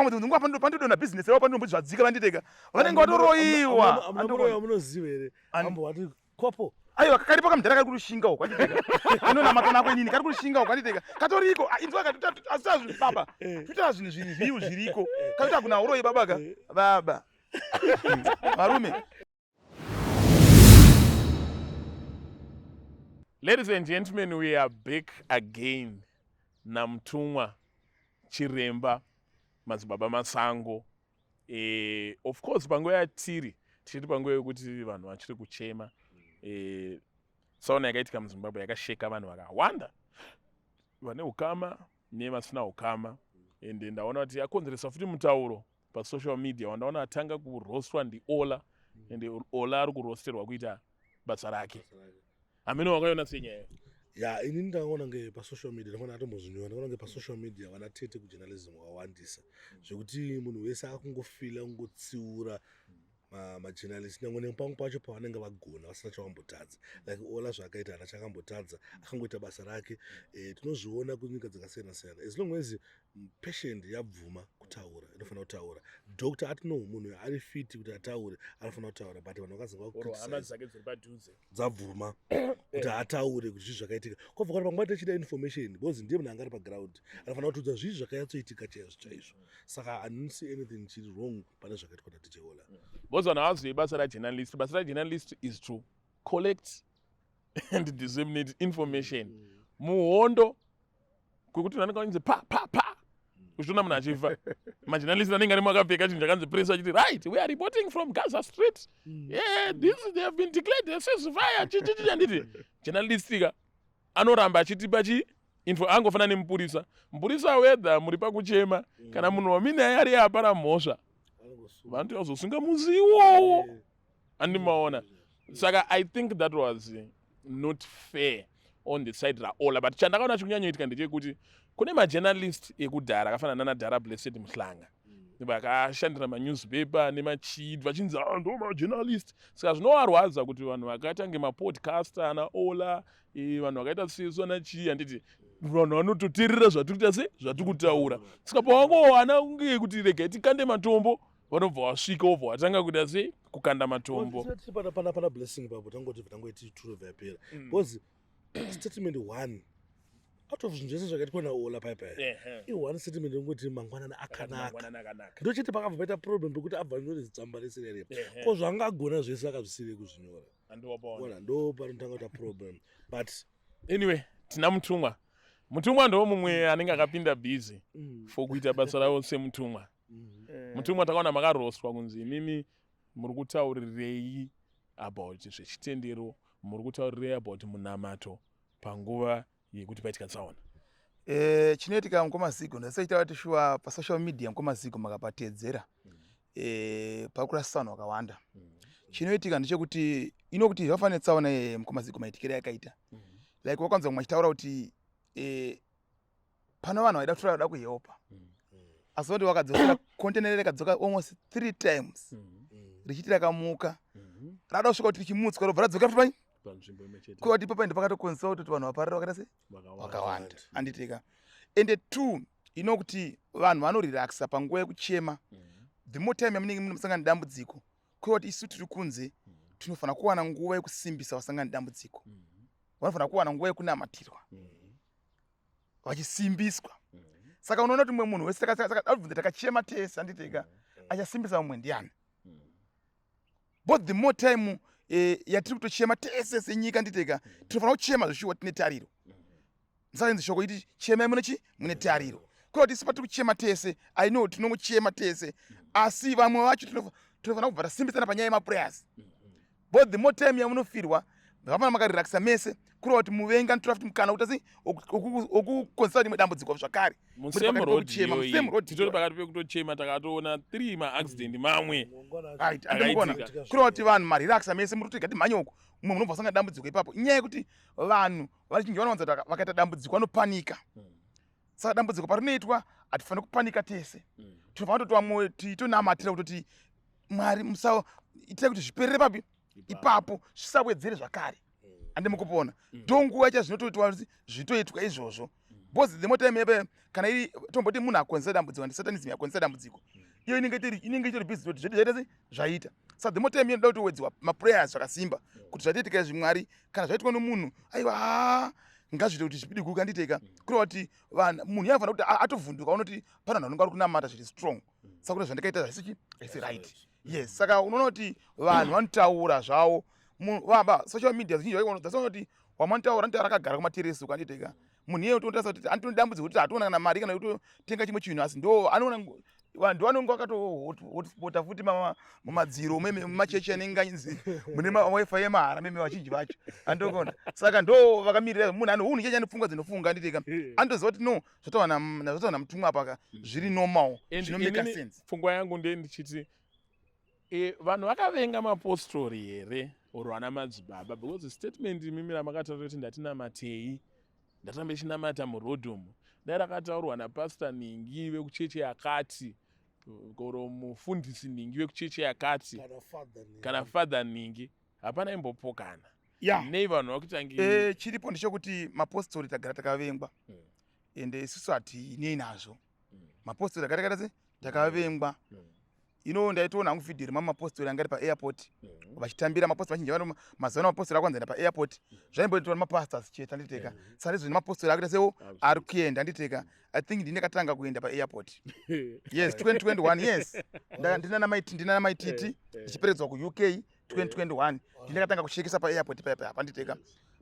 Pamwe dzimwe nguva pandodonha business ravo pandinomboti zvadzika vanditeka. Vanenge vatoroyiwa. Amuna munoziva here? Ambo wati kopo. Aiwa karipo kamudhara kari kurushinga uko anditeka. Anonamata nako inini kari kurushinga uko anditeka. Katoriko ah, inzwa katoita zvinhu baba. Eh. Toita zvinhu zvinhu zviyu zviriko. Eh. Katoita kuna uroyi baba ka. Eh. Baba. Varume. Ladies and gentlemen, we are back again naMutumwa Chiremba Madzibaba Masango. E, of course panguva yatiri tichiri panguva yekuti vanhu vachiri kuchema e, tsaona yakaitika muZimbabwe yakasheka vanhu vakawanda vane ukama nevasina ukama ende ndaona kuti yakonzeresa futi mutauro pasocial media wandaona atanga kurostwa ndiola ende ola ari kurosterwa kuita basa rake hamene wakaiona sei nyaya ya ini ndakaona nge pasocial media ndakaona atombozvinyora ndakaona nge pasocial media vana tete kujournalism wakawandisa zvekuti munhu wese akungofila kungotsiura majournalist nyange nepamwe pacho pavanenge vagona vasina chavambotadza like ola zvaakaita hana chakambotadza akangoita basa rake eh, tinozviona kunyika dzakasiyana siyana as long as patient yabvuma kutaura inofanira kutaura doctor ati no munhu ari fit kuti ataure anofanira kutaura but vanhu vakazenge dzabvuma kuti ataure kuti zvii zvakaitika kwabva kwati panguva tichida information because ndiye munhu anga ari paground anofanira kutiudza zvii zvakanyatsoitika chaizvo chaizvo saka i don't see anything chiri wrong pane zvakaitwa nadj ola because vanhu havazivi basa rajournalist basa rajournalist is to collect and disseminate information mm. muhondo kwekuti vanenge vanzi pa pa pa uchiona munhu achifa majournalist anenge arimo akapfeka chinhu chakanzi press achiti right we are reporting from Gaza Street mm. yeah this they have been declared a ceasefire chichichi handiti journalist ka anoramba achitipa chi info angofana nemupurisa mupurisa whether muri pakuchema mm. kana munhu waminaye ari apara mhosva vanhu vazosunga musi iwowo andimaona saka i think that was not fair on the side raola but chandakaona chikunyanyoitika ndechekuti kune majournalist ekudhara akafanana nana dhara Blessed Mhlanga mm. vakashandira manewspaper nemachii vachinzi ah, ndo majournalist saka zvinovarwadza kuti vanhu vakaita nge mapodcaster ana ola eh, vanhu vakaita sesu ana chii handiti vanhu vanototeerera zvatiri kuita se zvatiri kutaura saka pawangowana kunge kuti regai tikande matombo vanobva wasvika wobva watanga kuita sei kukanda matombo pana pana blessing papo tangoti tangoiti turobva yapera mm. because statement one out of zvinhu zvese zvakaitwa naola paya paya i-one statement yekungoti mangwanani akanaka ndochete pakabva paita problem pekuti abva anyore zitsamba rese rere ko zvanga agona zvese akazvisirei kuzvinyora ona ndo panotanga kuita problem but anyway tina mutumwa mutumwa ndo mumwe anenge akapinda busy mm. for kuita basa ravo semutumwa mm. eh. mutumwa takaona makaroswa kunzi imimi muri kutaurirei about zvechitendero muri kutaurirei about munamato panguva yekuti paitika tsaona eh, chinoitika mukoma zigo ndasaita vati shuwa pasocial media mukoma zigo makapateedzera mm. eh, pakurasisa vanhu vakawanda mm. chinoitika ndechekuti inokuti zvafanira tsaona eh, mukoma zigo maitikiro yakaita mm. like wakanzwa mumwe achitaura kuti eh, pano vanhu vaida kutora vada kuhelpa mm. asi vati vakadzosera container rakadzoka almost three times mm. richiti rakamuka mm-hmm. rada kusvika kuti richimutswa robva radzoka futi pai kuva kuti ipapo ende pakatokonzesa kutoti vanhu vaparira vakaita se vakawanda anditika ende two ino kuti vanhu vanorelaxa panguva yekuchema mm. the more time yamunenge munosangana nedambudziko kuva kuti isu tiri kunze mm. tinofanira kuwana nguva yekusimbisa vasangana nedambudziko mm. vanofanira kuwana nguva yekunamatirwa vachisimbiswa saka unoona kuti mumwe munhu wese takabvunza takachema tese handiteka achasimbisa mumwe ndiani but the more time eh, yatiri kutochema tese senyika nditeka tinofanira kuchema zveshuwa tine tariro musaenzi shoko iti chemai mune chi mune tariro kuda kuti isu patiri kuchema tese i know tinongochema tese asi vamwe vacho tinofanira kubva tasimbisana panyaya yemaprayers but the more time yamunofirwa zvakafanira makarelaxa mese kureva kuti muvengi anotora futi mukana kuti asi okukonzesa rimwe dambudziko zvakare titori pakati pekutochema takatoona 3 maaccident mamwe right andimukona kureva kuti vanhu marelaxa mese muri kutega timhanye uku mumwe munobva wasanga dambudziko ipapo inyaya yekuti vanhu vazhinji vanowanza kuti vakaita dambudziko vanopanika hmm. saka dambudziko parinoitwa hatifaniri kupanika tese hmm. tinofanira kutoti vamwe titonamatira kutoti mwari musa itai kuti zviperere papi ipapo zvisawedzere zvakare hmm. andi mukupona ndonguva cha zvinotoitwa zvitoitwa izvozvo. Because the more time yepe kana iri tomboti munhu akonzera dambudziko and satanism yakonzera dambudziko, iyo inenge itori busy kuti zvedi zvaita sei, zvaita. Saka the more time inoda kutowedzwa maprayers zvakasimba kuti zvatoitika izvi, Mwari, kana zvaitwa nomunhu, aiwa, haa, ngazviite kuti zvipidiguka, handiteka. Kureva kuti vanhu, munhu yafanira kuti atovhunduka, unoti pane vanhu vanenge vari kunamata zviri strong, saka kuti zvandikaita zvaisichi haisi right. Yes, saka unoona kuti vanhu vanotaura zvavo vaba social media zhinji dzasaona kuti wamanotaura anotaura akagara kumateresi uko, anditeka. Munhu iyeye utotarisa kuti anotone dambudziko kuti hatoona kana mari kana kutotenga chimwe chinhu, asi ndo anoona vanhu vanonge vakatohotspota futi mumadziro meme mumachechi anenge ainzi mune maWiFi yemahara meme, vazhinji vacho andokona. Saka ndo vakamirira munhu ane unhu chechi, ane pfungwa dzinofunga, anditeka, anotoziva kuti no, zvataura namutumwa apa zviri normal, And zvinomeka inini sense. Pfungwa yangu ndee ndichiti vanhu vakavenga mapostori here or vana madzibaba? Because statement imimi ramakataura kuti ndatinamatei, ndatambe chinamata murodhi umu, dai rakataurwa napastor ningi vekucheche yakati or mufundisi ningi vekucheche yakati kana father ningi. Kana father ningi, hapana imbopokana. Nei vanhu vakutangi? Chiripo ndechekuti mapostori tagara takavengwa, ende isusu hatinei nazvo. Mapostori tagara takaita se takavengwa. Ino ndaitoona hangu vhidhiyo remamwe mapostori anga ari paairport vachitambira mapostori vazhinji vano. Mazuva ano mapostori akwanza paairport, zvaimboitwa nemapastors chete, anditeka. Saka izvo nemapostori akuita sewo ari kuenda, anditeka. I think ndine katanga kuenda paairport, yes, 2021, yes. Ndina namaititi ndichiperedzwa kuUK 2021, ndinakatanga kushekesa paairport paya paya, panditeka.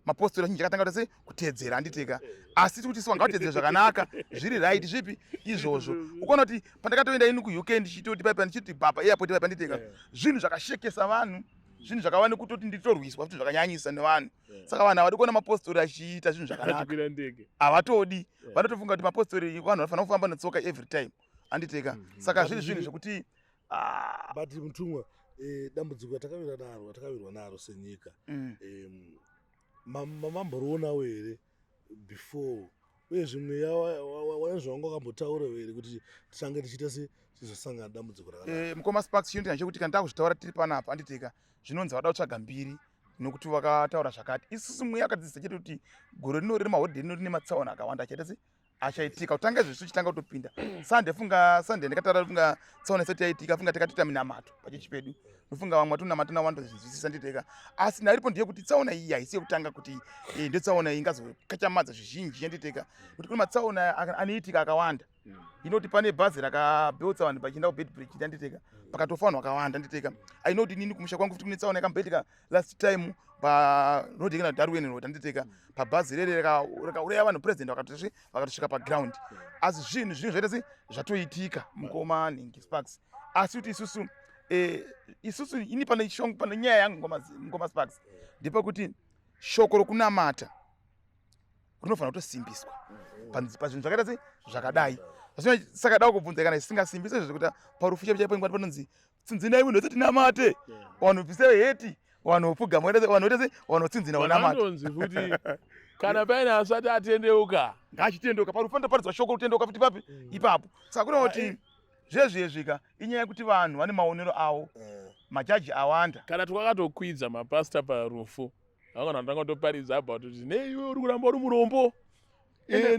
Mapostori azhinji akatanga kuita se kuteedzera, anditeka. Asi tiri kuti isu vangavatedzere zvakanaka, zviri right zvipi izvozvo. Ukaona kuti pandakatoenda ini kuUK ndichitoti paipa, ndichiti papa airport paipa, nditeka, zvinhu zvakashekesa vanhu, zvinhu zvakava nekutoti nditorwiswa futi zvakanyanyisa nevanhu. Saka vanhu havadi kuona mapostori achiita zvinhu zvakanaka. Achikwira ndege. Havatodi. Vanotofunga kuti mapostori vanhu vanofanira kufamba netsoka every time, anditeka. Saka zviri zvinhu zvekuti ah, But mutumwa, dambudziko ratakawirwa naro senyika, mamamborionawo here before? Uyezve mweya wanezvawanga wakambotaurawo here kuti tichange tichiita se tizosangana dambudziko rakadaro? Mukoma Sparks, chinoita chekuti kana takuzvitaura tiri panapa, anditeka, zvinonzi vada kutsvaga mbiri nokuti vakataura zvakati. Isusu mweya akadzidzisa chete kuti gore rino riri mahodheri rino rine matsaona akawanda achaita se achaitika. Kutanga izvezvi tichitanga kutopinda Sunday, funga Sunday ndakataura, funga tsaona isati yaitika, funga takatoita minamato pachechi pedu, nofunga vamwe vatonamata nawandozvinzwisisa, nditeka. Asi naripo ndeyekuti tsaona iyi haisi yekutanga kuti ndetsaona iyi ingazokatyamadza zvizhinji, yanditeka, kuti kune matsaona anoitika akawanda. Inoti pane bhazi rakabheutsa vanhu pachienda kuBeitbridge, ndanditeka, pakatofa vanhu vakawanda, nditeka. Ainoti inini kumusha kwangu futi kune tsaona yakamboitika last time paroad kana Darwin Road, anditeka, pabhazi rere rakauraya vanhu, president vakatosvika paground. Asi zvinhu zvaita se zvatoitika, mukoma nhingi Sparks. Asi kuti isusu ini pane nyaya yangu, mukoma Sparks, ndepekuti shoko rokunamata rinofanira kutosimbiswa pazvinhu zvakaita se zvakadai. Saka da kubvunza kana isingasimbiswe izvo zvekuti parufu chaipo chaipo ingwati panonzi tsinzinai munhu wese tinamate, vanhu bvisai heti, vanhu vopfugama, vanhu voita se vanhu votsinzina, vonamata. Vanonzi futi kana paine asati atendeuka. Ngachitendeuka parufu, panotoparidzwa shoko rokutendeuka futi papi ipapo. Saka kuna kuti zvezvezvika inyaya yekuti vanhu vane maonero avo, majaji awanda. Kana twakatokwidza mapasta parufu, vangana tanga kutoparidza about kuti nei iwe uri kuramba uri murombo,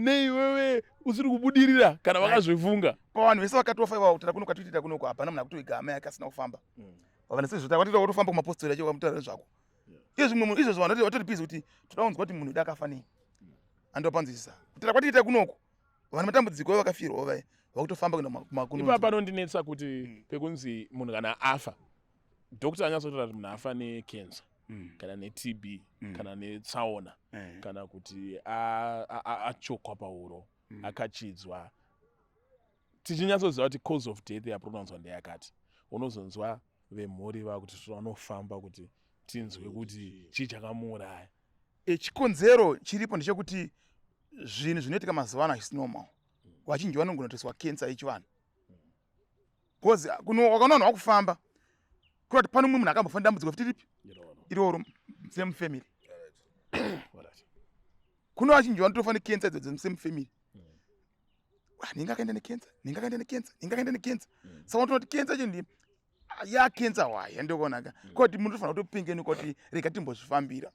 nei iwewe usiri kubudirira, kana vakazvifunga. Pavanhu vese vakatofa ivavo, kutara kuno kwatitoita kunoko, hapana munhu akutoiga hama yake asina kufamba. Vanhu sezvo takatoita kutofamba kumapostori acho kwamutaura zvako izvo zvimwe munhu izvozvo, vanhu vatori busy kuti toda kunzwa kuti munhu wedu akafa nei, andopanzwisisa. Kutara kwatiita kunoko, vanhu matambudziko vakafirwawo vai vakutofamba kuenda kumakuno. Ipa panondinetsa kuti pekunzi munhu kana afa, doctor anyatsotaura kuti munhu afa necancer kana neTB kana netsaona kana kuti achokwa pauro, akachidzwa, tichinyatsoziva kuti cause of death yapronouncwa ndeyakati, unozonzwa vemhuri vakuti vanofamba kuti tinzwe kuti chii chakamuuraya. Chikonzero chiripo ndechekuti zvinhu zvinoitika mazuva ano hachisi normal. Vazhinji vanogona kutoiswa cancer yechivanhu because wakaona vanhu vakufamba kurati pane mumwe munhu akambofa nedambudziko futi ripi iroro, same family. Kuno vazhinji vanotofa necancer idzo dzemusame family. Ah, ninge akaenda necancer, ninge akaenda necancer, ninge akaenda necancer. Saka unotoona kuti cancer icho ndi yacancer hwai, yandokonaka kuti munhu tofanira kutopengenuka kuti rega timbozvifambira.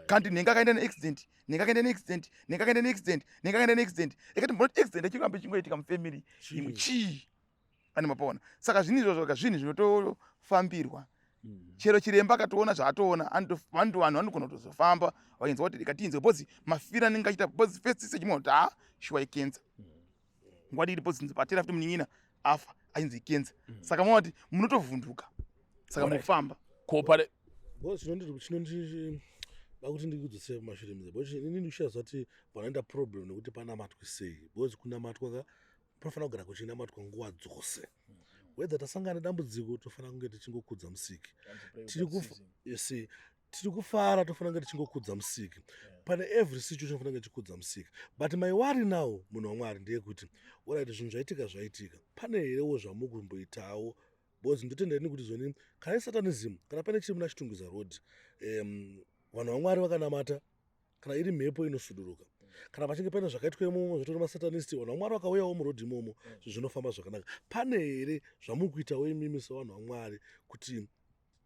Kanti nhenga akaenda neaccident, nhenga akaenda neaccident, nhenga akaenda neaccident, nhenga akaenda neaccident. Ikati mbonoti accident ichiramba ichingoitika mufamily imwe chii? Ane mapaona. Saka zvinhu izvozvo ka zvinhu zvinotofambirwa. Chero chiremba akatoona zvaatoona, vanhu vanogona kutozofamba vachinzwa kuti rikatinzwe because mafiro anenge achiita, because first stage munhu kuti ha shuwa ikenza. Nguva diki because patera futi munin'ina afa achinzi ikenza. Saka maona kuti munotovhunduka. Saka mufamba. Ko pane Chinondida kuti ndikudzosere kumashure midzi, because inini ndikushaya zati panoita problem nekuti panamatwi sei, because kunamatwa ka panofanira kugara kuchinamatwa nguva dzose. Whether tasangana nedambudziko, tofanira kunge tichingokudza Musiki. You see, tiri kufara, tofanira kunge tichingokudza Musiki. Pane every situation tofanira kunge tichikudza Musiki. But my worry now, munhu waMwari, ndeyekuti alright, zvinhu zvaitika zvaitika, pane herewo zvamukumboitawo? Because ndotenda ini kuti zoni kana isatanism, kana pane chiri muna Chitungwiza Road, vanhu vaMwari vakanamata, kana iri mhepo inosuduruka. Kana pachinge paine zvakaitwa imomo zvotori masatanist, vanhu vaMwari vakauyawo murodhi imomo, zvinhu zvinofamba zvakanaka. Pane here zvamuri kuitawo imimi sevanhu vaMwari kuti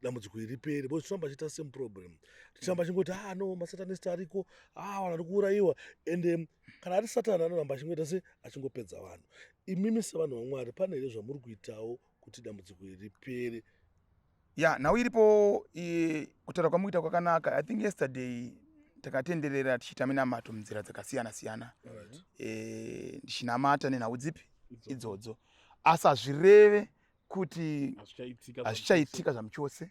dambudziko iri ripere? Because tinoramba chiita same problem, tichiramba chingoti, ah no, masatanist ariko, ah vanhu vari kuurayiwa. And kana ari Satani, anoramba achingoita se achingopedza vanhu. Imimi sevanhu vaMwari, pane here zvamuri kuitawo kuti dambudziko iri ripere? Ya, nhau iripo, kutaura kwamukuita kwakanaka. I think yesterday takatenderera tichiita minamato munzira dzakasiyana siyana, ndichinamata nenhau dzipi idzodzo, asi hazvireve kuti hazvichaitika zvamuchose,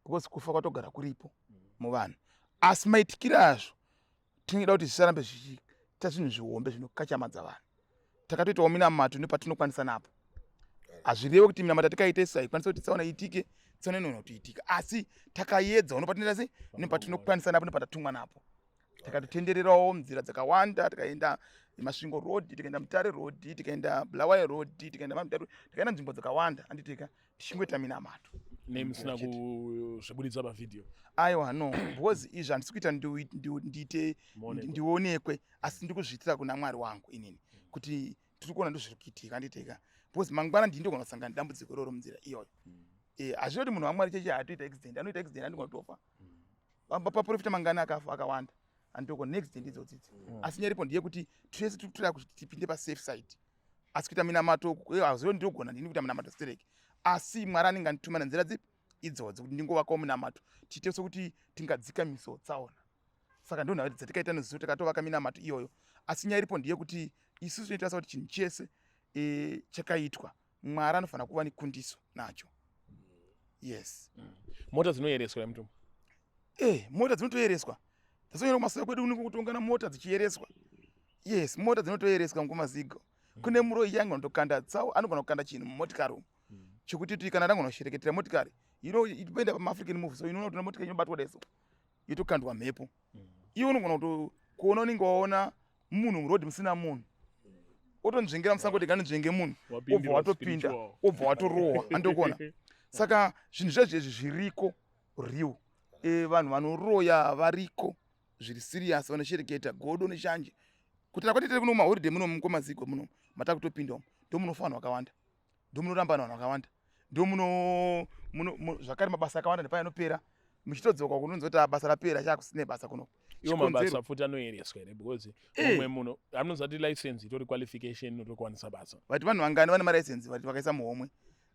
because kufa kwatogara kuripo muvanhu. Asi maitikiro azvo tinoda kuti zvisarambe zvichiita zvinhu zvihombe zvinokachamadza vanhu. Takatoitawo minamato nepatinokwanisa napo. Hazvireve kuti minamato atikaita isu haikwanisa kuti tsaona iitike, tsaona inogona kutoitika, asi takayedza uno patinoita sei nepatinokwanisa napo nepatatumwa napo. Takatotendererawo nzira dzakawanda, tikaenda Masvingo Road, tikaenda Mutare Road, tikaenda Bulawayo Road, tikaenda Mamutare, tikaenda nzvimbo dzakawanda, handitika, tichingoita minamato. Nemusina kuzvibuditsa pavhidhiyo? Aiwa, no, because izvi handisi kuita ndiite ndionekwe, asi ndiri kuzviitira kuna Mwari wangu inini kuti tiri kuona ndozviri kuitika, handitika, because mangwana ndii ndogona kusangana nedambudziko iroro munzira iyoyo. Hazvino kuti munhu waMwari cheche haatoita accident, anoita accident, andigona kutofa. Paprofita mangani akafa? Akawanda, handitoko neaccident idzodzidzi. Asi nyaya iripo ndeyekuti tese tiri kutoda kuti tipinde pasafe side, asi kuita minamato hazivo ndinogona ndini kuita minamato stereki, asi Mwari anenge andituma nenzira dzipi idzodzo kuti ndingovakawo minamato, tiite sekuti tingadzika miso tsaona. Saka ndo nhau dzatikaita nezuva, takatovaka minamato iyoyo. Asi nyaya iripo ndeyekuti isusu tinoita sekuti chinhu chese chakaitwa, Mwari anofanira kuva nekundiso nacho, yes. Mota dzinoyereswa mutumwa? Mota dzinotoyereswa. Dzasonyera kumasoro kwedu kuno kutongana mota dzichiyereswa. Yes, mota dzinotoyereswa mukumazigo. Kune muroyi yangu anotokanda tsau, anogona kukanda chinhu mumotikari umu chekuti ti kana rangona kushereketera motikari inoenda pamaAfrican move, so inoona kuti motikari inobatwa deso, yotokandwa mhepo. Iwe unogona kuto kuona, unenge waona munhu murodhi musina munhu, otonzvengera musango kuti ngandinzvenge munhu, obva watopinda, obva watorohwa, andokona. Saka zvinhu zvezvezvi zviriko real. Vanhu vanoroya variko zviri serious, vanoshereketa godo neshanje. Kutira kwatitiri kuno maholiday muno mukomaziko muno matakutopinda umu, ndo munofa vanhu vakawanda, ndo munoramba vanhu vakawanda, ndo muno zvakare mabasa akawanda ndepaya anopera, muchitodzoka kunonzi kuti basa rapera, chakusine basa kuno. Iwo mabasa futi anoereswa here? Because mumwe munhu anoziva kuti license itori qualification inotokwanisa basa. Vati vanhu vangani vane malicense vati vakaisa muhomwe,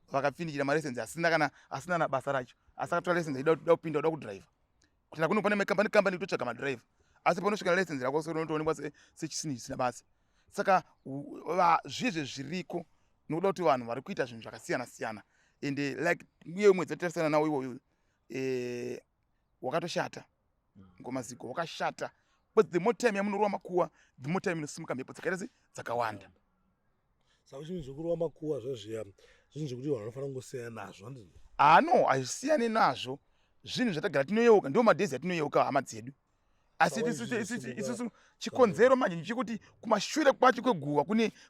vakapfindikira malicense asina kana asina na basa racho, asi akatora license achida kuda kupinda, kuda kudhiraivha. Kuti kuno pane makambani, kambani kutotsvaga madhiraivha, asi panosvika license rako unotoonekwa sechisini chisina basa. Saka zvezve zviriko nokuda kuti vanhu vari kuita zvinhu zvakasiyana siyana. Ende like uye mwedzi watitarisana nawo iwoyo wakatoshata, ngomaziko wakashata, but the more time yamunorova makuwa, the more time inosimuka mhepo dzakaita se dzakawanda. Saka zvinhu zvekurova makuwa zvezviya zvinhu zvekuti vanhu vanofanira kungosiyana nazvo, handiti? Ah no, hazvisiyane nazvo. Zvinhu zvatagara tinoyeuka, ndo madhezi atinoyeuka hama dzedu. Asi isusu chikonzero manje ndechekuti kumashure kwacho kweguva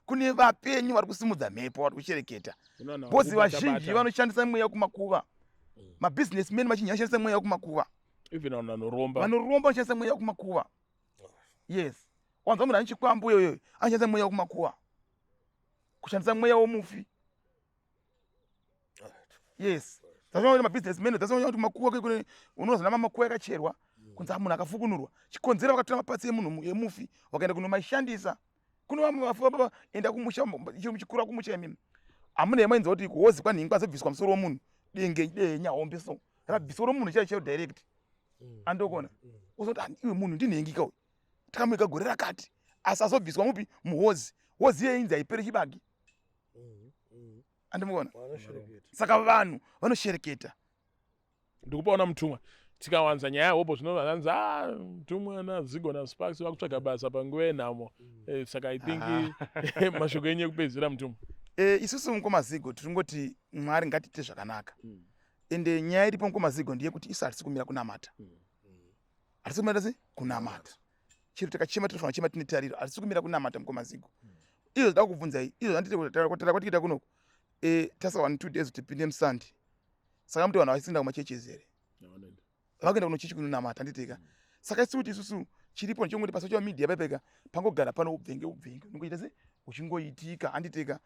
kune vapenyu vari kusimudza mhepo, vari kushereketa, because vazhinji vanoshandisa mweya kumakuva. Mabusinessmen vazhinji vanoshandisa mweya kumakuva. Even vanhu vanoromba. Vanoromba vanoshandisa mweya kumakuva, yes. Wanzwa munhu ane chikwambo iyoyo anoshandisa mweya kumakuva, kushandisa mweya womufi, yes. That's why mabusinessmen, that's why kuti makuva, unozona makuva yakacherwa. Kunzi munhu akafukunurwa, chikonzero vakatora mapatsi emunhu emufi vakaenda kunomashandisa. Kuno vamwe vafi baba enda kumusha chikura kumusha imimi. Hamuna yamainzwa kuti kuhozi kwanhingi kwazobviswa musoro womunhu denge denya hombe so rabviswa romunhu chaiyo chaiyo direct. Andokona uzoti iwe munhu ndinhengika uyu takamuiga gore rakati asi azobviswa mupi muhozi hozi iye inzi haiperi chibage. Andimukona saka vanhu vanoshereketa. Ndikupaona mutumwa tikawanza nyaya hopo zvinova zvanzi ah mutumwa naZigo naSparks vakutsvaga basa panguva yenhamo. Saka I think mashoko enyu ekupedzisira mutumwa. Isusu mukoma Zigo tiringoti Mwari ngatiite zvakanaka. Ende nyaya iripo mukoma Zigo ndeyekuti isu hatisi kumira kunamata. Hatisi kumira sei? Kunamata. Chero takachema tinofanira kuchema tine tariro. Hatisi kumira kunamata mukoma Zigo. Izvo zvida kukubvunzai, izvo zvanditi kutara kwatiita kunoku. Tasa 1 2 days tipinde musandi. Saka muti vanhu vachisinda kumachurches here? Vakuenda kunochechi kunonamata handiteka. Saka isu kuti isusu chiripo ndechongoti pasocial media pepeka pangogara pano ubvenge ubvenge unongoita se uchingoitika handiteka.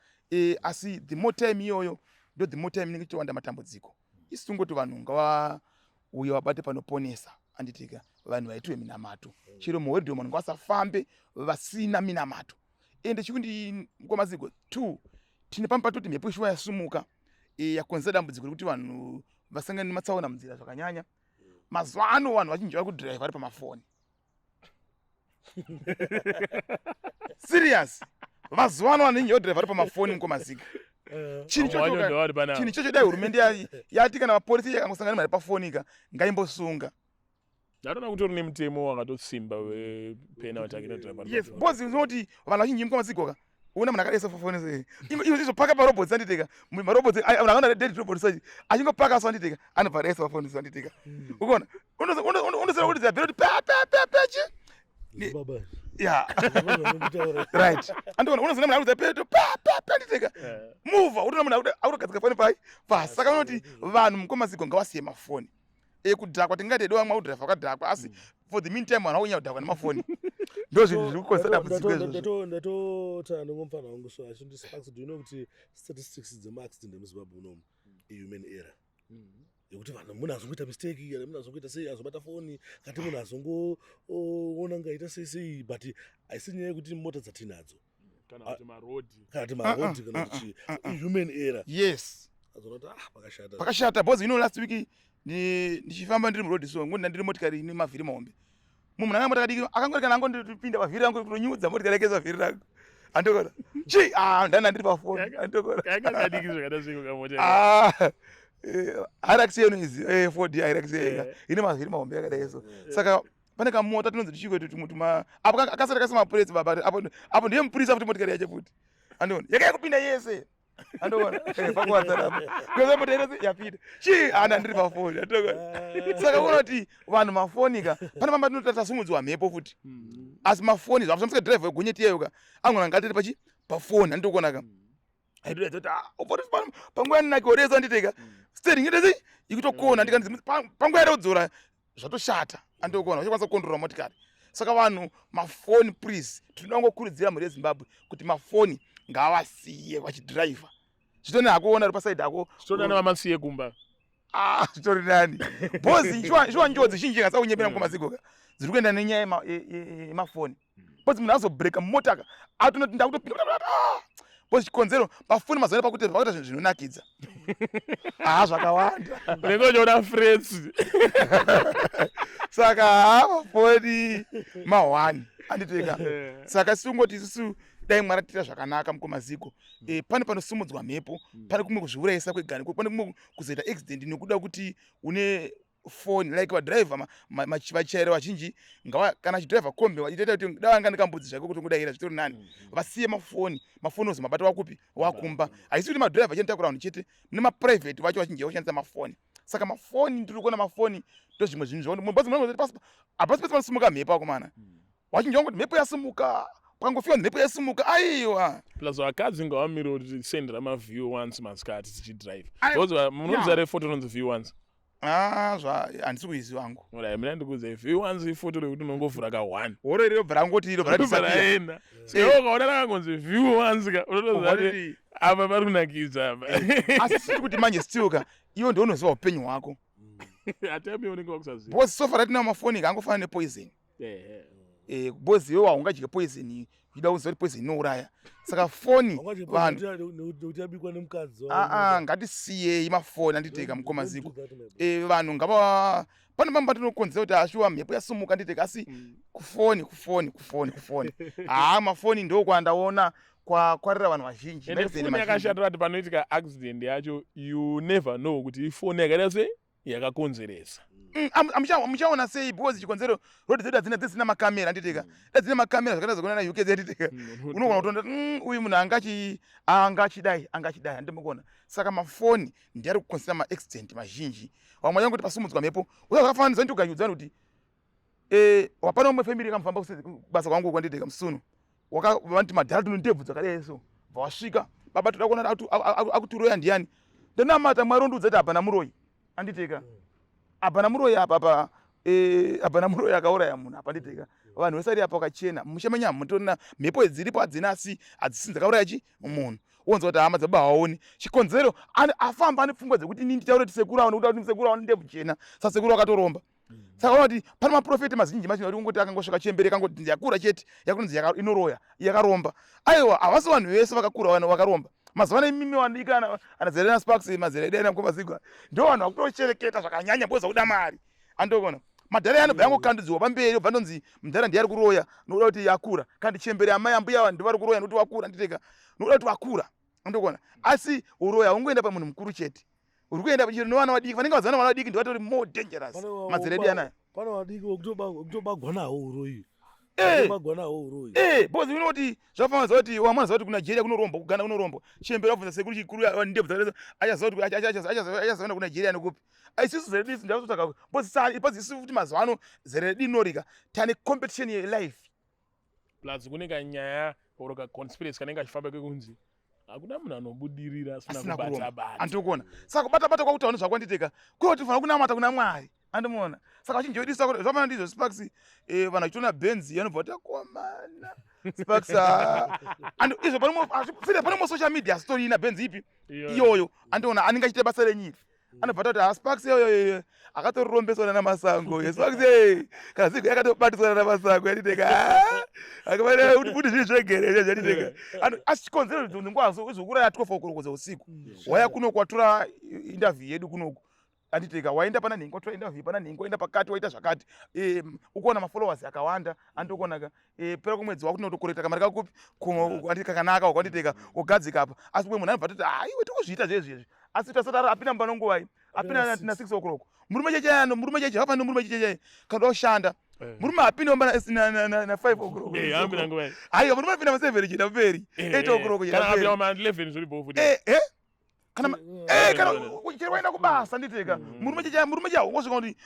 Asi the more time iyoyo ndo the more time inenge ichitowanda matambudziko. Isu tongoti vanhu ngavauye vabate panoponesa handitika, vanhu vaitiwe minamato. Chero muhwedho vanhu ngavasafambe vasina minamato. Ende chikundi mukoma Zigo 2 tine pamwe patoti mhepo ishuwa yasumuka yakonzera dambudziko rekuti vanhu vasangane nematsaona munzira zvakanyanya. Mazuva ano vanhu vazhinji vari kudhiraivha vari pamafoni. Serious. Mazuva ano vanhu vazhinji vari kudhiraivha vari pamafoni mukoma Zigo. Chinhu chocho dai hurumende yati kana vapolisi yakangosangana mari pafoni ka ngaimbosunga. Ndatoona kuti uri nemutemo wakatosimba wepenalty against driver. Yes, because unoti vanhu vazhinji mukoma Zigo ka una munhu akadaisa foni sei izvo paka parobots anditeka marobots munhu akaona dead robot sei achingopaka so anditeka anobva adaisa pafoni so anditeka ukaona unosera kuti dzabhera kuti pa pa pa pa chi yeah right andiona unozoona munhu akuti peto pa pa pa anditeka move unoona munhu akutogadzika foni pai pasi. Saka unoti vanhu mukoma Zigo ngavasiye mafoni ekudhakwa. Tingati edu vamwe vakudhiraivha vakadhakwa, asi for the meantime vanhu vakunyanya kudhakwa nemafoni. Ndo zvinhu zviri kukonzera dambudziko izvozvo. Ndatotana nemufana wangu so achindi Sparks, do you know kuti statistics dzemaaccident emuZimbabwe unomu ihuman error yekuti vanhu munhu azongoita mistake kana munhu azongoita sei azobata foni kati munhu azongoona ngaita sei sei, but haisi nyaya yekuti mota dzatinadzo kana kuti marodhi kana kuti marodhi kana kuti chii, human error. Yes, azoona kuti pakashata pakashata because you know last week ndichifamba ndiri murodhi so ngoni ndiri motikari ine mavhiri mahombe, munhu anga mota kadiki akangori kana angondipinda pavhiri rangu kutonyudza motikari yake pavhiri rangu andokona chi ndana ndiri pafoni andokona kanga kadiki zvakada zviko kamota. Hilux yenu izi Ford Hilux yega ine mavhiri mahombe yakadai so. Saka pane kamota tinonzi tichikwetu tumwe apo akasati akasa mapuresi baba apo apo ndiye mupurisa futi motikari yacho futi andiona yakaya kupinda yese andiona pakuwadzana apo kuza mota yese yapinda chi ana ndiri pafoni andokona. Saka unoona kuti vanhu mafoni ka pane mamba tinoti tasumudzwa mhepo futi, asi mafoni zvamusika driver wegonyeti iyeyo ka angona ngatiri pachi pafoni andokona ka aitoratidza kuti upoti panguva yanaki oreza anditeka steering itozi ikutokona ndikanzi panguva yarodzora zvatoshata andokona uchikwanisa kukondrora motikari. Saka vanhu mafoni please, tinoda kungokurudzira mhuri yeZimbabwe kuti mafoni ngavasiye vachidhiraivha. Zvitoni hakuona uri pasaidi hako zvitoni vamasiye kumba. Zvitori nani bhozi shuwa njodzi zhinji ngasakunyepera mukoma Zigo ka dziri kuenda nenyaya yemafoni bhozi. Munhu azobreaka mota ka atonoti ndakutopinda bhozi chikonzero mafoni. Mazuva ano pakuti pakuita zvinhu zvinonakidza zvakawanda. Unenge uchiona frets. Saka haa mafoni mahwani anditeka. Saka singoti isusu dai Mwari atiita zvakanaka mukoma Zigo. Pane panosumudzwa mhepo, pane kumwe kuzviurayisa kwegani, pane kumwe kuzoita accident nekuda kuti une foni. Like vadhiraivha vachaira vazhinji ngava kana achidhiraivha kombi itaita kuti dai anga nekambudzi zvake kuti ngodaira zvitori nani vasiye mafoni. Mafoni ozi mabata wakupi wakumba. Haisi kuti madhiraivha achinotakura vanhu chete, nemaprivate vacho vazhinji vakushandisa mafoni. Saka mafoni ndiri kuona mafoni ndo zvimwe zvinhu zvakuti hapasi pese panosimuka mhepo akomana. Vazhinji vangoti mhepo yasimuka, pakangofiwa mhepo yasimuka, aiwa. Plus vakadzi ngavamire kuti sendera maview once masikati tichidrive because munoziva refoto rinonzi view once. Zva handisi kuiziva hangu. Alright, mina ndikuudza view once ifoto rekuti unongovhura ka one horo iri robva rangoti iro bva raenda. Saka ukaona rakangonzi view once ka unotoziva kuti apa pari kunakidza apa. Asi siri kuti manje still ka iwe ndiwe unoziva upenyu hwako. Atime unenge wakusaziva. Because so far tinawo mafoni angofanana nepoison. Because iwe haungadye poison uchida kuziva kuti poison inouraya. Saka foni vanhu nekuti yabikwa nemukadzi. Aa, ngatisiyei mafoni anditeka mukoma Ziko. Vanhu ngava pane pamwe patinokonzera kuti ashuwa mhepo yasumuka nditeka, asi kufoni kufoni kufoni kufoni, haa, mafoni ndo kwandaona kwakwarira vanhu vazhinji. Ende Maaccident foni mazhinji. Yakashata kuti panoitika accident yacho, you never know kuti ifoni yakaita sei yakakonzeresa. Muchaona sei? Because chikonzero, road dzedu hadzina, dzisina makamera nditeka. Dai dzine makamera zvakaita zvekuona na UK dzatiteka, unogona kutonda uyu munhu angachidai, angachidai, handimukona. Saka mafoni ndiari kukonzera maaccident mazhinji. Vamwe vachangoti pasumudzwa mhepo, uya zvakafananidza ndikanyudzani kuti wapana umwe family kamufamba kubasa kwangu kwanditeka musuno vanoti madhara tino ndebvu dzakadai so, bva wasvika, "Baba, toda kuona akuturoya ndiani." Ndonamata Mwari ondiudza kuti hapana muroyi anditeka, hapana muroyi apa pa hapana muroyi akauraya munhu apa nditeka. Vanhu vese vari apa vakachena, musha menyama mutorina mhepo dziripo hadzina, asi hadzisi dzakauraya chi munhu. Wonzwa kuti hama dzababa haoni chikonzero, afamba ane pfungwa dzekuti ini nditaure kuti sekuru aone kuda kuti sekuru aone ndebvu chena, saka sekuru akatoromba. Saka ona kuti pane maprofeti mazhinji mazhinji kuti kungoti akangosvika chembere kangoti yakura chete, yakunonzi inoroya, yakaromba. Aiwa, havasi vanhu vese vakakura vanhu vakaromba. Mazuva ano imimi wandika ana zera na Sparks, mazera edu ana Mkomazigwa, ndo vanhu vakutochereketa zvakanyanya because vakuda mari andokona. Madhara anobva yangokandudzirwa pamberi, obva ndonzi mudhara ndiye ari kuroya nokuda kuti yakura, kandi chembere amai ambuya ndo vari kuroya nokuti wakura nditeka, nokuda kuti wakura andokona. Asi uroyi haungoenda pamunhu mukuru chete, uri kuenda chero nevana vadiki vanenge vazana. Vana vadiki ndivatori more dangerous, mazera edu anaya. Pane vadiki vekutobagwa nawo uroyi. Kutobagwa nawo uroyi. Because unoti zvafanana kuti wamwana kuti kuNigeria kunoromba, kuGhana kunoromba. Chembere wabvunza sekuru chikuru ndebvu dzakaita, achaziva kuti achazoenda kuNigeria nekupi. Isusu zera redu ndakutsvaka because isu futi mazuva ano zera redu inorika tane competition yelife. Plus kune kanyaya or kaconspiracy kanenge kachifamba kekunzi hakuna munhu anobudirira asina asina kubata kuromba. bata. Andikuona saka kubata bata kwakutaura nezvakwanditeka kuye kuti fanira kunamata kuna Mwari andimuona. Saka vachinji vedu saka zvafanana ndizvo Sparks, vanhu vachitoona Benzi yanobva kuti akomana Sparks, ah. And izvo pane mo social media story ina Benzi ipi iyoyo andiona anenge achiita basa renyika, anobva tati, "Ha, Sparks iyoyo akatorirombeswa nana Masango. Sparks kana Zigo yakatobatiswa nana Masango yatiteka akafanira kuti futi zvii zvegere yatiteka." Asi chikonzero ngwazo izvokuraya 12 o'clock dzeusiku, waya kunoku watora interview yedu kunoku anditeka, waenda pana nhengo watora interview pana nhengo, waenda pakati waita zvakati, ukuona mafollowers akawanda andikuonaka. Pera kumwedzi wakunotokorekta kamari kakupi anditi kakanaka ukwanditeka ugadzika apa. Asi umwe munhu anobva toti, "Ah, iwe tikuzviita zvezvi." Asi tasati apinda mumba nonguvai? Apinda na 6 o'clock. Murume cheche, murume cheche hafani, murume cheche kana kushanda, murume hapinde mumba na 5 o'clock. Anopinda nguva? Aiwa, murume apinda ma7 chida mberi, 8 o'clock kana chida mberi. Apinda ma 11 zviri bho futi. Kana chero waenda kubasa nditeka, murume cheche, murume che ungosvika kuti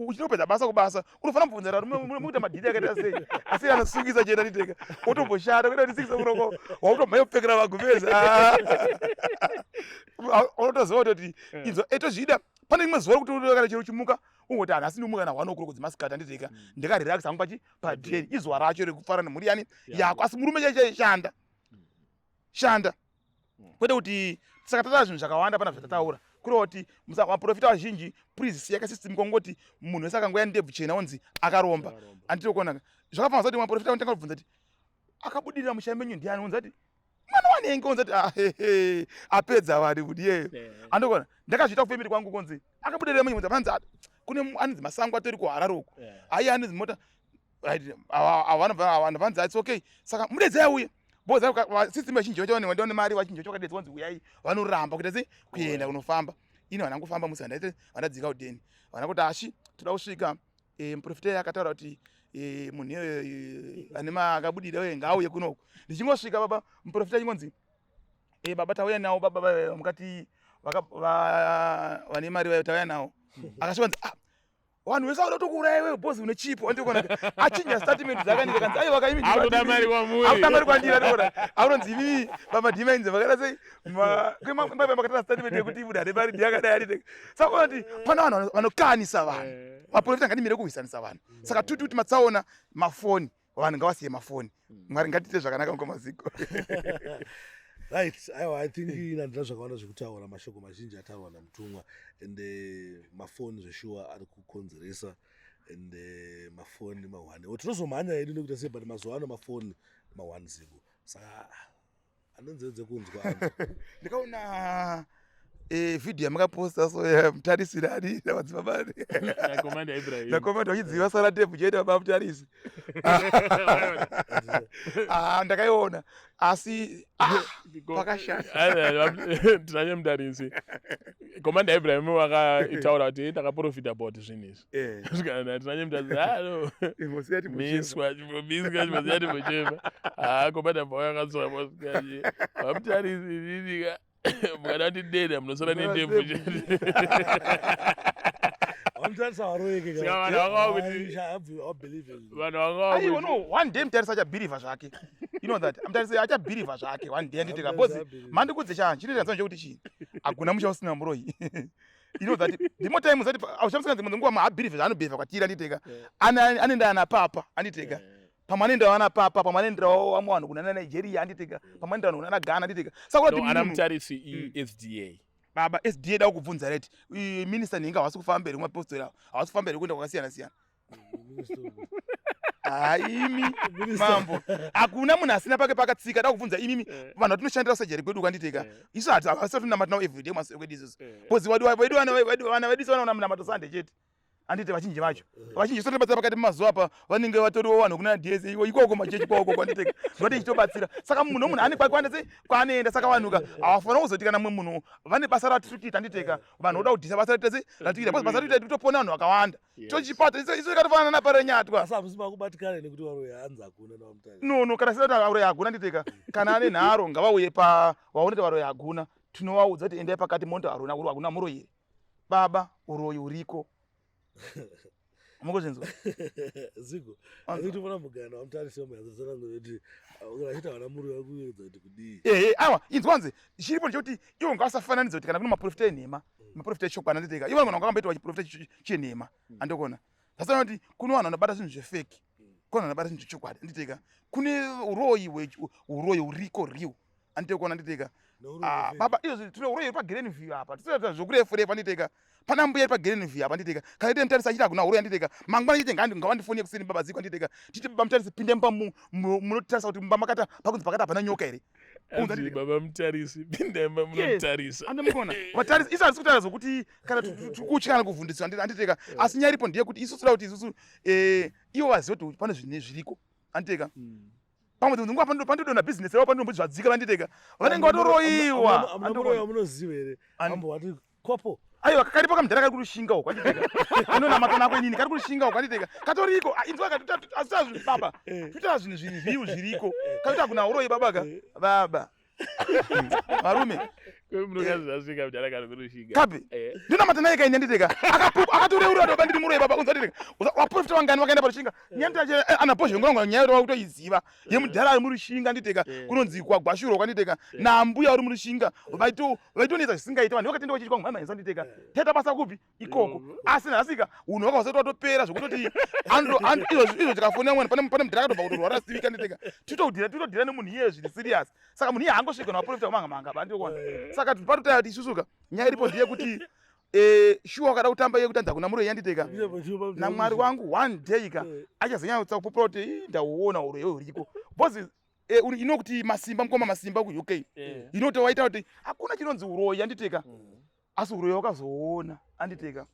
uchida kupedza basa kubasa, unofanira kubvunza rume muita madhiri akaita sei, asi anosungisa chete nditeka, wotomboshanda kuita kuti 6 o'clock wakutomhanya kupfekera magumbezi, unotoziva kutoti idzo etozvida. Pane rimwe zuva rekuti kana chero uchimuka ungoti, "Hanhasi ndimuka na 1 o'clock dzemasikati anditeka, ndikarelax hangu pachi padheni." Izuva racho rekufara nemhuri yani yako. Asi murume chaicho shanda shanda, kwete kuti saka tataura zvinhu zvakawanda pana zvatataura. Kureva kuti maprofita vazhinji, please siyaka system kongoti munhu wese akangoya ndebvu chena onzi akaromba. Anditokuona zvakafanana kuti maprofita anotanga kubvunza kuti akabudirira musha menyu ndiani, onzi ati mwana wanenge, onzi ati, "Ah, apedza vanhu kuti iyeyo." Andikuona ndakazviita kufamily kwangu, konzi akabudirira menyu, panzi kune anonzi Masango atori kuHarare uko, aiye anonzi mota vanhu vanzi, "It's okay, saka mudedzai auye." Because system vazhinji vacho vanhu mari, vazhinji vacho vakadedzwa kunzi uyai, vanoramba kuita sei kuenda kunofamba. Ini vana ngofamba musi vandaite vandadzika kudheni, vana kuti ashi toda kusvika muprofita akataura kuti munhu iyoyo ane akabudira uye ngaauye kunoku. Ndichingosvika baba, muprofita achingonzi, "Baba, tauya nawo baba, mukati vane mari vayo, tauya nawo." Akasvika nzi, "Ah, vanhu vese vanoda kutokuuraya iwewe boss une chipo." Andikuona achinja statement dzakanika kanzi, "Aiwa kaimi Akutoda mari kwamuri. Akuda mari kwandiri." Andikuona aunonzi imi pamadhimainzi vakaita sei makatara statement yekuti munhu ane mari ndiyakadai anditeka. Saka uona kuti pane vanhu vanokanisa vanhu. Maprofita ngatimire kurwisanisa vanhu. Saka tuti kuti matsaona mafoni, vanhu ngavasiye mafoni. Mwari ngatiite zvakanaka ngomaziko. Right, aiwa, I think ini handina zvakawanda zvekutaura. Mashoko mazhinji ataurwa namutumwa, and mafoni zveshuwa ari kukonzeresa, and mafoni mahwane tinozomhanya hedu nekuita sei, but mazuva ano mafoni mahwane ziko, saka ane nzeve dzekunzwa anzwa. Ndikaona vhidhiyo yamakaposta so yamutarisiri ari namadzibaba naCommander Ibrahim. NaCommander vachidziva sara tepu chete, baba Mutarisi. Ah, ndakaiona asi pakashata. Tinanye Mutarisi, Commander Ibrahim vakaitaura kuti ndakaprofita about zvinhu izvi. Svikana tinanye Mutarisi, ah no. Imbosiya timbochema. Miswa, chimbobiswa, chimbosiya timbochema. Ah, Commander bva yakadzoka mosikaje vaMutarisi ninika mukada ndideda munosara nendebvu chete. Vamutarisa varoyeke. Saka vanhu vakawa kuti- vanhu vanga Aiwa, no, one day Mutarisi achabhirivha zvake. You know that Mutarisi achabhirivha zvake one day, anditika, because mandikudze cha chinoita nzano chekuti chii, hakuna musha usina muroyi. You know that the more time usati aushamisa dzimwe nguva maabhirivha zvaanobhirivha kwatiri, anditeka, anoenda ana papa, anditeka, pamwe anoenda ana papa, pamwe anoenderawo vamwe vanhu kuna Nigeria, anditeka, pamwe anoenda vanhu kuna Ghana, anditeka. Saka No, ana Mutarisi iSDA. Baba, SDA da kukubvunza, right? Minister ninga havasi kufamba mberi kumapostori avo, havasi kufamba mberi kuenda kwakasiyana siyana. Haimi mambo, hakuna munhu asina pake pakatsika. Da kubvunza imimi vanhu vatinoshandira kusajeri kwedu, kwanditeka, isu hati tunamata navo everyday kumasoro kwedu isusu, because wedu vana vedu vanoona munamato Sunday chete, handiti? Vazhinji vacho, vazhinji sotobatsira pakati pemazuva apa, vanenge vatoriwo vanhu kuna DSA ikoko machechi kwako, kwanditeka, zvati ichitobatsira. Saka munhu nomunhu ane kwake sei kwaanoenda. Saka vanhuka havafanira kuzoti kana mumwe munhu vane basa ratiri kuita, handiteka, vanhu voda kudhisa basa ratiri sei ratiri kuita, because basa ratiri kuita totopona vanhu vakawanda. Tochipata isu tikatofanana naParenyatwa. Asi hamusi makubatikana nekuti varoyi hanzi hakuna naVaMutarisi? No, kana sida kuti varoyi hakuna, nditeka, kana ane nharo ngavauye pa vaone kuti varoyi hakuna. Tinovaudza kuti endai pakati monto haruna hakuna muroyi here baba, uroyi uriko, mukuzvinzwa? Zigo, asi tofana mugana vaMutarisi vamuyanzotsanangura kuti achiti havana muroyi vari kuedza kuti kudii. Ehe, aiwa, inzwanzi chiripo ndechekuti ivo ngavasafananidza kuti kana kune maprofita enhema, maprofita echokwadi, anditeka. Ivo vanhu vakamboita vachiprofita chenhema, andokona zvasana kuti kune vanhu vanobata zvinhu zvefake, kune vanhu vanobata zvinhu zvechokwadi, anditeka. Kune uroyi, uroyi uriko real, anditekuona, anditeka. Ah, baba, izvo tine uroyi uri paGlen View apa, tisati zvokurefu refu, anditeka. Pana mbuya iri paGlen View apa, anditeka. Kana ite Mutarisi achiti hakuna uroyi, anditeka, mangwana chete ngavandifoni kuseni, baba ziko, anditeka, titi baba Mutarisi, pinde mumba munotarisa kuti mumba makata pakunzi pakati hapana nyoka here. Unza nditeka. Baba Mutarisi, pindai munotarisa. Andimukona vatarisi, isu hatisi kutaura zvokuti kana tikutya kana kuvhundiswa, anditeka. Asi nyaya iripo ndeyekuti isusu toda kuti isusu ivo vazive kuti pane zvinhu zviriko, anditeka. Pamwe dzimwe nguva pandodonha bhizinesi ravo, pandinomboti zvadzika, vanditeka, vanenge vatoroyiwa. Amuna muroyi wamunoziva here? Ani? Ambo wati kopo. Aiwa, karipo kamudhara kari kurushinga uko, anditeka, anonamata nako inini, kari kurushinga uko, anditeka, katoriko. Ah, inzwa, asita zvinhu baba, toita zvinhu zviri zviu zviriko, kakuti hakuna uroyi baba ka baba varume. Munokazi zvasvika mudhara kari kurushinga. Kapi? Ndinamata naye kaini, anditeka. Akatoreurura doba ndiri muroyi baba, unza nditeka. Vaprofita vangani vakaenda parushinga? Nyaya ana pozvengorangwa, nyaya yoti wakutoiziva yemudhara ari murushinga, anditeka, kunonzi kwagwashuro, kwanditeka, nambuya uri murushinga, vaitonetsa zvisingaiti. Vanhu vakatenda vachiitwa mhamhanisa, anditeka. Taita basa kupi ikoko, asi nhasika unhu hwakazoti watopera zvekutoti izvo tikafonera mwana, pane mudhara akatobva kutorwara sivika, nditeka, titodhira nemunhu iye zviri serious. Saka munhu iye haangosvika navaprofita kumanga manga bandikuona. Saka patotaya kuti isusuka nyaya iripo ndeyekuti shuwa wakada kutamba iye kuti anzi hakuna muroyi, yanditeka, naMwari wangu, one day ka achazonyatsa kupupura kuti, "Ii, ndauona uroyi huriko," because inokuti masimba, mukoma masimba kuUK inoti waita kuti hakuna chinonzi uroyi, anditeka, asi uroyi wakazoona, anditeka.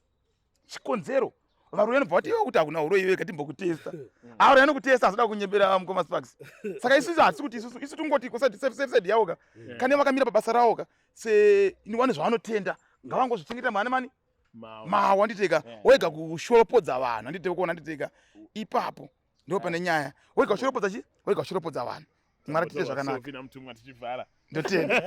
Chikonzero varoyi vanobva vati iwe kuti hakuna uroyi wega, timbokutesta. Aroyi anokutesta, azoda kunyembera mukoma Sparks. Saka isusu hatisi kuti isusu isu tingoti kusati safe side yavo ka, kana vakamira pabasa ravo ka, se wane zvavanotenda, ngavangozvichengeta mani mani mawo, anditeka. Wega kushoropodza vanhu, anditeka, kuona, anditeka, ipapo ndo pane nyaya. Wega kushoropodza chi, wega kushoropodza vanhu. Mwari tiite zvakanaka. Sofina Mutumwa, tichivhara. Ndotenda.